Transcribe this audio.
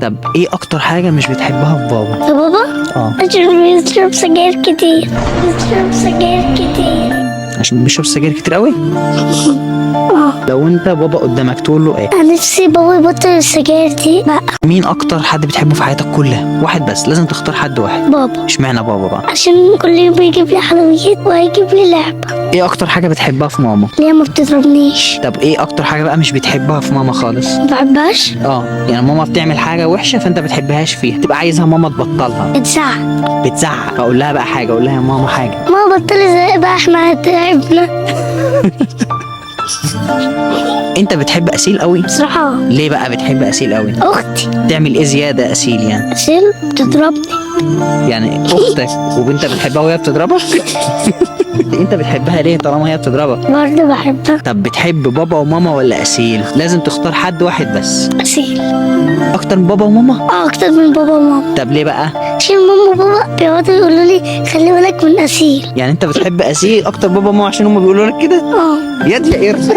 طب ايه اكتر حاجة مش بتحبها في بابا؟ يا بابا. اه. عشان بيشرب سجاير كتير، بيشرب سجاير كتير. عشان بيشرب سجاير كتير قوي؟ اه. لو انت بابا قدامك تقول له ايه؟ انا نفسي بابا يبطل السجاير دي بقى. مين اكتر حد بتحبه في حياتك كلها؟ واحد بس، لازم تختار حد واحد. بابا. اشمعنى بابا بقى؟ عشان كل يوم بيجيب لي حلويات وهيجيب لي لعبة. ايه اكتر حاجة بتحبها في ماما؟ ليه ما بتضربنيش؟ طب ايه اكتر حاجة بقى مش بتحبها في ماما خالص؟ ما بحبهاش. اه، يعني ماما بتعمل حاجة وحشة فانت بتحبهاش فيها، تبقى عايزها ماما تبطلها. بتزعق. بتزعق. اقول لها بقى حاجه، اقول لها يا ماما حاجة. ماما بطلي زعق بقى، احنا تعبنا. انت بتحب اسيل قوي؟ بصراحة. ليه بقى بتحب اسيل قوي؟ اختي. تعمل ايه زيادة اسيل يعني؟ أسيل بتضربني. يعني اختك وانت بتحبها وهي بتضربك؟ انت بتحبها ليه طالما هي بتضربك؟ برضه بحبها. طب بتحب بابا وماما ولا اسيل؟ لازم تختار حد واحد بس. أسيل. اكتر من بابا وماما؟ اه، اكتر من بابا وماما. طب ليه بقى؟ عشان ماما وبابا بيقعدوا يقولوا لي خلي بالك من أسيل. يعني انت بتحب اسيل اكتر بابا وماما عشان هم بيقولوا لك كده؟ اه. يا دي يا قرد.